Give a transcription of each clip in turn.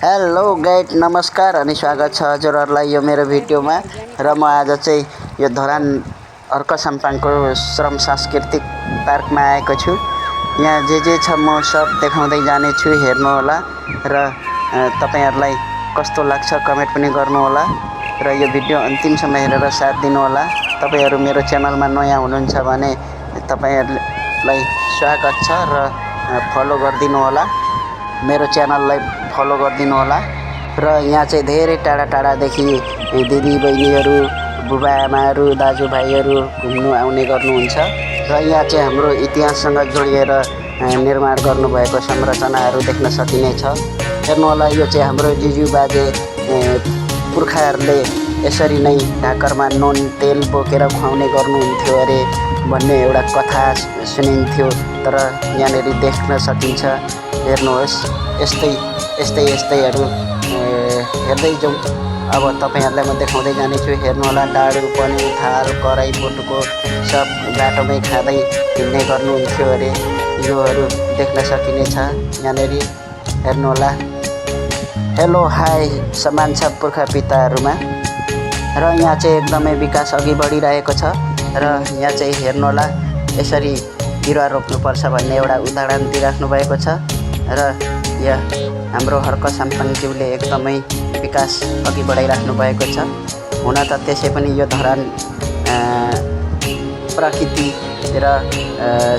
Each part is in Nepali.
हेलो गाइड नमस्कार अनि स्वागत छ हजुरहरूलाई यो मेरो भिडियोमा। र म आज चाहिँ यो धरान अर्क साम्पाङको श्रम सांस्कृतिक पार्कमा आएको छु। यहाँ जे छ म सब देखाउँदै जाने छु, हेर्नु होला र तपाईहरुलाई कस्तो लाग्छ कमेन्ट पनि गर्नु होला र यो भिडियो अन्तिमसम्म हेरेर साथ दिनु होला। तपाईहरु मेरो च्यानलमा नयाँ हुनुहुन्छ भने तपाईहरुलाई स्वागत छ र फलो गरिदिनु होला, मेरो च्यानललाई फलो गरिदिनु होला। र यहाँ चाहिँ धेरै टाढा टाढादेखि दिदी बहिनीहरू, बुबा आमाहरू, दाजुभाइहरू घुम्नु आउने गर्नुहुन्छ र यहाँ चाहिँ हाम्रो इतिहाससँग जोडिएर निर्माण गर्नुभएको संरचनाहरू देख्न सकिनेछ। हेर्नु होला, यो चाहिँ हाम्रो जिजु बाजे पुर्खाहरूले यसरी नै ढाकरमा नुन तेल बोकेर खुवाउने गर्नुहुन्थ्यो अरे भन्ने एउटा कथा सुनिन्थ्यो। तर यहाँनेरि देख्न सकिन्छ। हेर्नुहोस्, यस्तैहरू हेर्दै जाउँ। अब तपाईहरुलाई म देखाउँदै जानेछु। हेर्नु होला, डाडु पनि थाल कराई बटुको सब बाटोमै खाँदै हिँड्ने गर्नुहुन्थ्यो अरे, योहरू देख्न सकिनेछ यहाँनेरि। हेर्नु होला, हेलो हाई समान छ पुर्खा पिताहरूमा। र यहाँ चाहिँ एकदमै विकास अघि बढिरहेको छ र यहाँ चाहिँ हेर्नु होला, यसरी बिरुवा रोप्नुपर्छ भन्ने एउटा उदाहरण दिइराख्नु भएको छ। र यहाँ हाम्रो हर्क साम्पाङज्यूले एकदमै विकास अघि बढाइराख्नु भएको छ। हुन त त्यसै पनि यो धरान प्रकृति र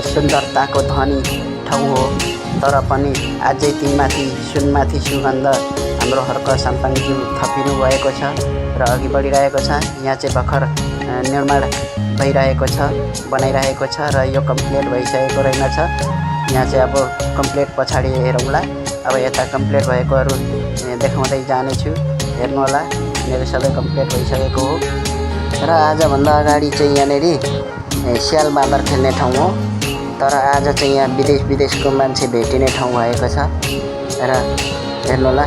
सुन्दरताको धनी ठाउँ हो, तर पनि अझै तीमाथि सुनमाथि सुगन्ध हाम्रो हर्क साम्पाङज्यू थपिनु भएको छ र अघि बढिरहेको छ। यहाँ चाहिँ भर्खर निर्माण भइरहेको छ, बनाइरहेको छ र यो कम्प्लिट भइसकेको रहेनछ। यहाँ चाहिँ अब कम्प्लिट पछाडि हेरौँला। अब यता कम्प्लिट भएकोहरू देखाउँदै जानेछु। हेर्नु होला, मेरो सबै कम्प्लिट भइसकेको हो। र आजभन्दा अगाडि चाहिँ यहाँनेरि स्याल बाँदर खेल्ने ठाउँ हो, तर आज चाहिँ यहाँ विदेशको मान्छे भेटिने ठाउँ भएको छ। र हेर्नु होला,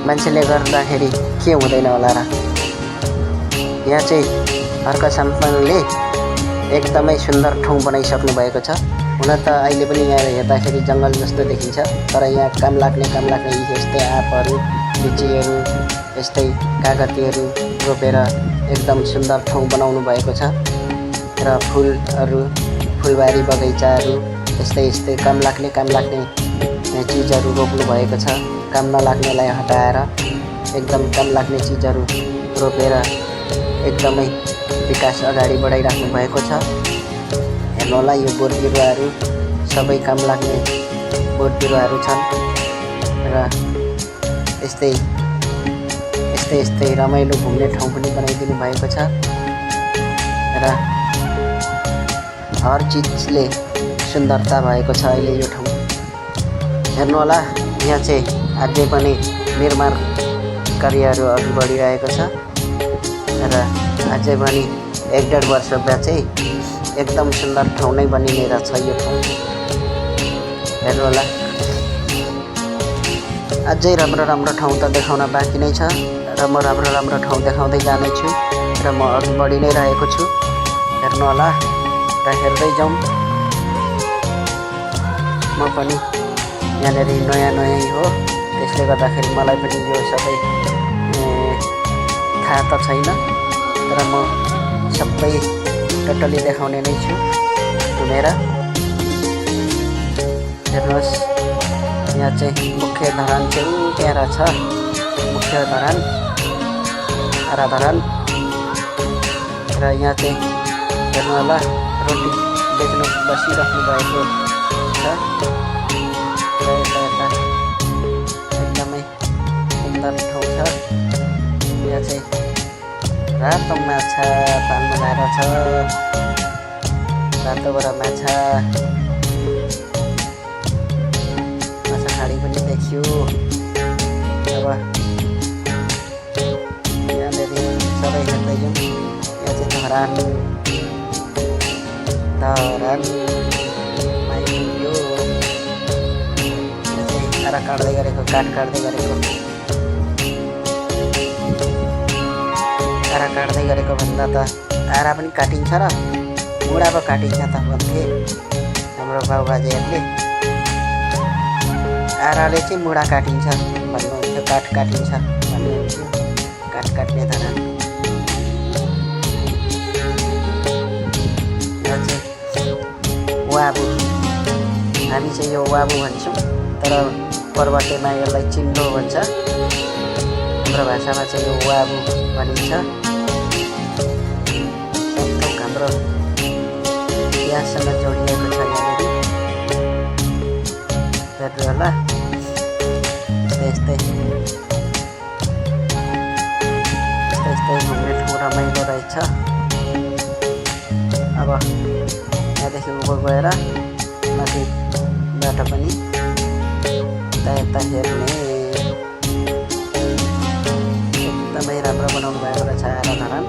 मान्छेले गर्दाखेरि के हुँदैन होला र। यहाँ चाहिँ हर्क साम्पाङले एकदमै सुन्दर ठाउँ बनाइसक्नु भएको छ। हुन त अहिले पनि यहाँ हेर्दाखेरि जङ्गल जस्तो देखिन्छ, तर यहाँ काम लाग्ने यस्तै आँपहरू, लिचीहरू, यस्तै कागतीहरू रोपेर एकदम सुन्दर ठाउँ बनाउनु भएको छ। र फुलहरू, फुलबारी बगैँचाहरू, यस्तै काम लाग्ने चिजहरू रोप्नु भएको छ। काम नलाग्नेलाई हटाएर एकदम काम लाग्ने चिजहरू रोपेर एकदमै विकास अगाडि बढाइराख्नु भएको छ। हेर्नु होला, यो बोट बिरुवाहरू सबै काम लाग्ने बोट बिरुवाहरू छन्। र यस्तै रमाइलो घुम्ने ठाउँ पनि बनाइदिनु भएको छ। र हर चिजले सुन्दरता भएको छ अहिले यो ठाउँ। हेर्नु होला, यहाँ चाहिँ अझै पनि निर्माण कार्यहरू अघि बढिरहेको छ र अझै पनि 1-1.5 वर्षमा चाहिँ एकदम सुन्दर ठाउँ नै बनिने रहेछ यो ठाउँ। हेर्नु होला, अझै राम्रो ठाउँ त देखाउन बाँकी नै छ र म राम्रो ठाउँ देखाउँदै जानेछु र म अघि बढी नै रहेको छु। हेर्नु होला र हेर्दै जाउँ। म पनि यहाँनेरि नयाँ हो, त्यसले गर्दाखेरि मलाई पनि यो सबै थाहा त छैन, तर म सबै टोटली देखाउने नै छु घुमेर। हेर्नुहोस्, यहाँ चाहिँ मुख्य धरान चाहिँ त्यहाँ रहेछ, मुख्य धरान आरा धरान। र यहाँ चाहिँ हेर्नु होला, रोटी बेच्नु बसिराख्नु भएको छ। र यता एकदमै सुन्दर ठाउँ छ। यहाँ चाहिँ रातो माछा पाल्नु भएको छ, रातोबाट माछा खाडी पनि देखियो। अब यहाँनेरि सबै हेर्दै जाउँ। यहाँ चाहिँ धरान यो आरा काट्दै गरेको, काठ काट्दै गरेको भन्दा त आरा पनि काटिन्छ र मुढा पो काटिन्छ त भन्थे हाम्रो बाबुबाजेहरूले। आराले चाहिँ मुढा काटिन्छ भन्नुहुन्थ्यो, काठ काटिन्छ भन्नुहुन्थ्यो, काठ काट्ने धरान। यो चाहिँ वाबु, हामी चाहिँ यो वाबु भन्छौँ, तर पर्वतेमा यसलाई चिन्डो भन्छ। हाम्रो भाषामा चाहिँ यो वाबु भनिन्छ। थोक हाम्रो इतिहाससँग जोडिएको छ यहाँनिर, हेर्नु होला। यस्तै घुम्ने ठाउँ रमाइलो रहेछ। अब यहाँदेखि उँभो गएर माथिबाट पनि यता हेर्ने एकदमै राम्रो बनाउनु भएको रहेछ आरा धरान।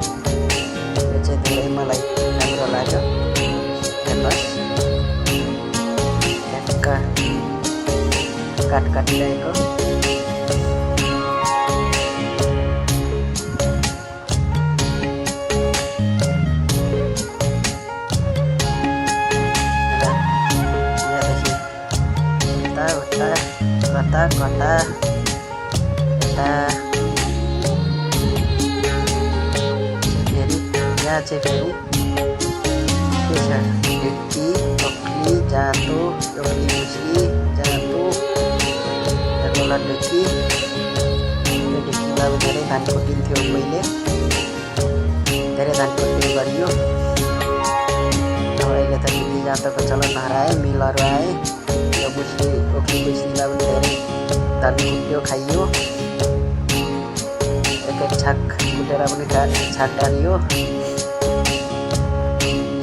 यो चाहिँ धेरै मलाई राम्रो लाग्यो। हेर्नुहोस्, काठ काटिरहेको। कता फेरि यहाँ चाहिँ फेरि के छ, ढिक्की, ओख्ली, जाँतो, ओख्ली मुस्ली, जाँतो, हेर्नुलाई ढिक्की। यो ढिक्कीमा अब धेरै धान कुटिन्थ्यो पहिले, धेरै धान कुट्ने गरियो। अब अहिले त ढिक्की जाँतोको चलन हरायो, मिलहरू आए। यो मुस्ली, ओख्ली मुस्लीमा पनि धेरै धान कुट्यो, खाइयो। एक छाक कुटेर पनि छाक टारियो।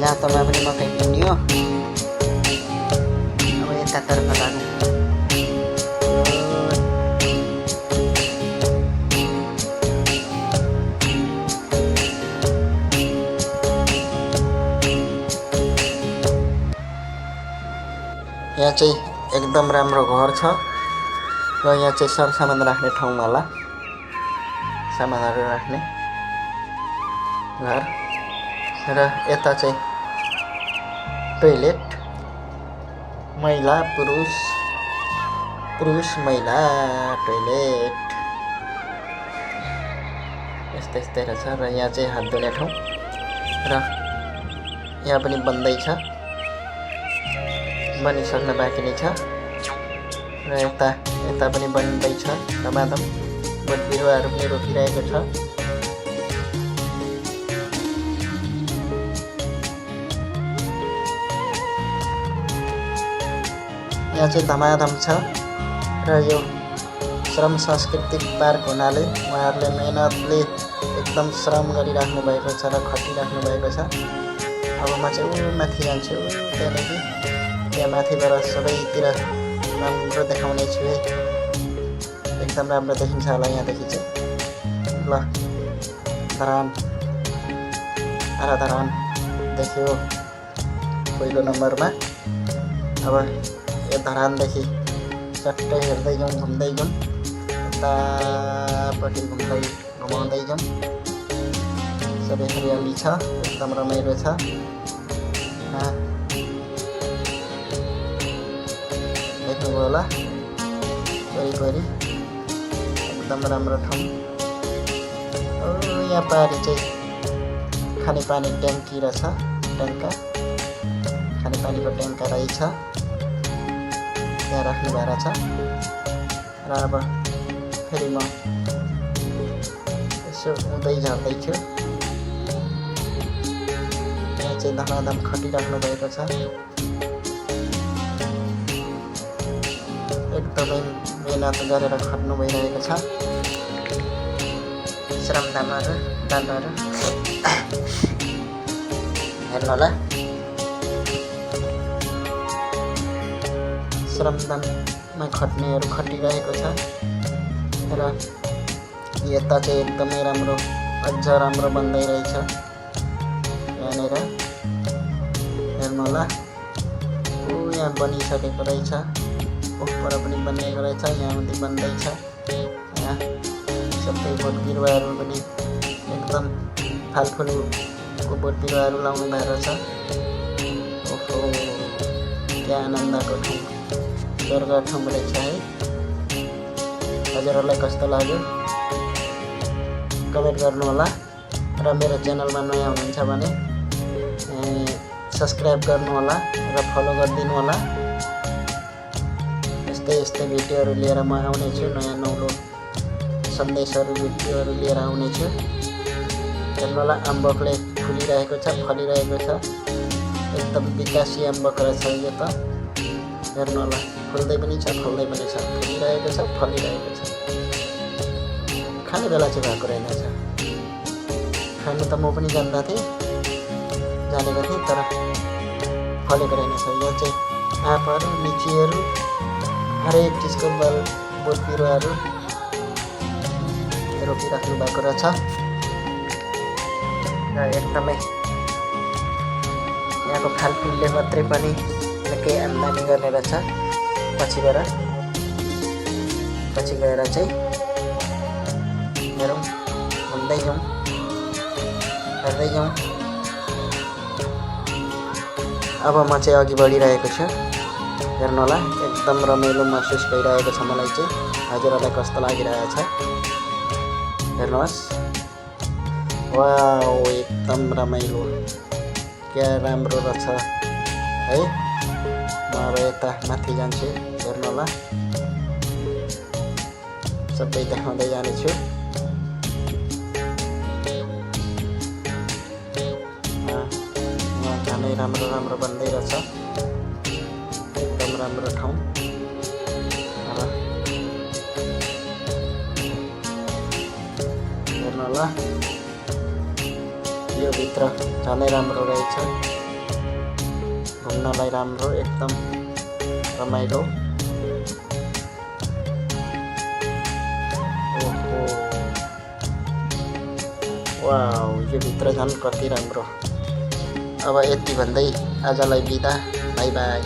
जाँतोमा पनि मकै पिन्यो। अब यतातर्फ लागौँ। यहाँ चाहिँ एकदम राम्रो घर छ र यहाँ चाहिँ सरसामान राख्ने ठाउँ होला, सामानहरू राख्ने घर। र यता चाहिँ टोइलेट, महिला पुरुष महिला टोइलेट यस्तै रहेछ। र यहाँ चाहिँ हात धुने ठाउँ, र यहाँ पनि बन्दैछ, बनिसक्न बाँकी नै छ। र यता पनि बन्दैछ, धमाधम बोट बिरुवाहरू पनि रोपिरहेको छ। यहाँ चाहिँ धमाधम छ। र यो श्रम सांस्कृतिक पार्क हुनाले उहाँहरूले मेहनतले एकदम श्रम गरिराख्नु भएको छ र खटिराख्नु भएको छ। अब म चाहिँ माथि जान्छु, त्यहाँदेखि त्यहाँ माथिबाट सबैतिर राम्रो देखाउने छु है। एकदम राम्रो देखिन्छ होला यहाँदेखि चाहिँ। ल, धरान, आरा धरान देख्यो पहिलो नम्बरमा। अब यो धरानदेखि चट्टै हेर्दै जाउँ, घुम्दै जाउँ, यतापट्टि घुमाउँदै जाउँ। सबै हरियाली छ, एकदम रमाइलो छ। देख्नुभयो होला वरिपरि एकदम राम्रो ठाउँ। यहाँ पारि चाहिँ खानेपानी ट्याङ्की रहेछ, खानेपानीको ट्याङ्का रहेछ, त्यहाँ राख्नु भएको छ। र अब फेरि म यसो उँधै झर्दैछु। यहाँ चाहिँ धमाधम खटिराख्नु भएको छ, एकदमै मेहनत गरेर खट्नु भइरहेको छ। श्रमदानहरू हेर्नु होला। श्रमदानमा खट्नेहरू खटिरहेको छ। र यता चाहिँ एकदमै राम्रो, अझ राम्रो बन्दै रहेछ यहाँनिर, हेर्नु होला। यहाँ बनिसकेको रहेछ, पर पनि बनिएको रहेछ, यहाँ पनि बन्दैछ। यहाँ सबै बोट बिरुवाहरू पनि एकदम फालफुलको बोट बिरुवाहरू लाउनु भएको छ। ओहो, क्या आनन्दको ठाउँ, स्वर्ग ठाउँ रहेछ है। हजुरहरूलाई कस्तो लाग्यो कमेन्ट गर्नु होला र मेरो च्यानलमा नयाँ हुनुहुन्छ भने सब्स्क्राइब गर्नु होला र फलो गरिदिनु होला। यस्तै भिडियोहरू लिएर म आउने छु, नयाँ नौलो सन्देशहरू भिडियोहरू लिएर आउने छु। हेर्नु होला अम्बकले फुलिरहेको छ, फलिरहेको छ, एकदम विकासी अम्बक रहेछ यो त। हेर्नु होला फुल्दै पनि छ, फल्दै पनि छ, फुलिरहेको छ, फलिरहेको छ। खाने बेला चाहिँ भएको रहेनछ। खानु त म पनि जानेको थिएँ तर फलेको रहेनछ। यो चाहिँ आँपहरू, लिचीहरू, हरेक चिजको बोट बिरुवाहरू रोपिराख्नु भएको रहेछ र एकदमै यहाँको फलफुलले मात्रै पनि निकै आम्दानी गर्ने रहेछ। पछि गएर चाहिँ हेरौँ, घुम्दै जाउँ, हेर्दै जाउँ। अब म चाहिँ अघि बढिरहेको छु। हेर्नु होला एकदम रमाइलो महसुस भइरहेको छ मलाई चाहिँ। हजुरहरूलाई कस्तो लागिरहेछ हेर्नुहोस्। वाउ एकदम रमाइलो, क्या राम्रो रहेछ है। म अब यता माथि जान्छु। हेर्नु होला सबै देखाउँदै जानेछु। झनै राम्रो बन्दै रहेछ, एकदम राम्रो ठाउँ। हेर्नु होला यो भित्र झनै राम्रो रहेछ, घुम्नलाई राम्रो, एकदम रमाइलो। ओहो वाउ यो भित्र झन् कति राम्रो। अब यति भन्दै आजलाई बिदा, बाई बाई।